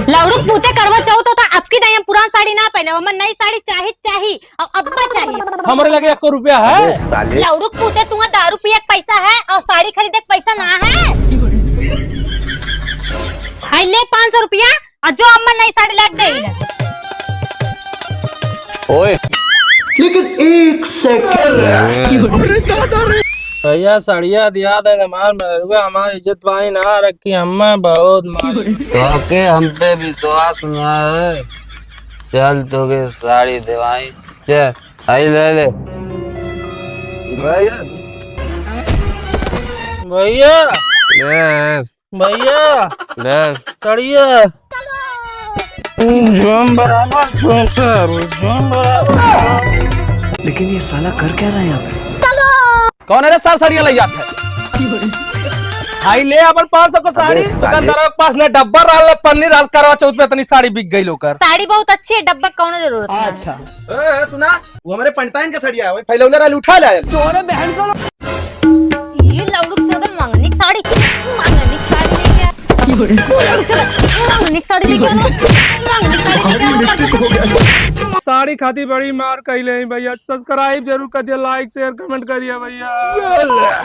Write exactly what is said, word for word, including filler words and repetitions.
लौड़ू पूते करवा चौथ होता, अबकी दाईं हम पुरान साड़ी ना पहने, हमें नई साड़ी चाही, चाही, और अब्बा चाही। हमरे लगे एको रुपया है? अबे साले। लौड़ू पूते, तुआ दारू पिए के पैसा है और साड़ी खरीदे के पैसा ना है। हाय ले पाँच सौ रुपया, और जो अम्मा नई साड़ी लाके देई ना। ओए। लेकिन एक सेकंड। भैया, सड़िया दिया दे, हमार मेहरुआ, हमार इज्जत पानी ना रखी, अम्मा बहुत मारी। तोके हम पे विश्वास ना है, चल तोके साड़ी देवाई, चल, आई ले ले। भैया। भैया। ले। भैया। ले। सड़िया। झूम बराबर, झूम सर, झूम बराबर। लेकिन ये साला कर क्या रहा है यहाँ पे? कौन है रे सार सड़िया लइ जात है? भाई ले अपन पाँच सौ को साड़ी, अबे साले। दुकानदार के पास ने डब्बा रहल, पन्नी रहल, करवा चौथ पे इतनी साड़ी बिक गई लोकर। साड़ी बहुत अच्छी है, डब्बा कौनो जरूरत ना है। अच्छा। ए, ए, सुना, वो हमरे पंडिताइन के सड़िया है, वही फैलौले रहल, उठा ले आयल। चोरे बहन को। ये लौड़ू चोदन मांगनी की साड़ी, मांगनी की साड़ी लेके आ। लौड़ू चोदन मांगनी की साड़ी लेके आ, मांगनी की साड़ी लेके आ। साड़ी खातिर बड़ी मार कइले हैं भैया। Subscribe जरूर कर दिया, like, share, comment करिए भैया।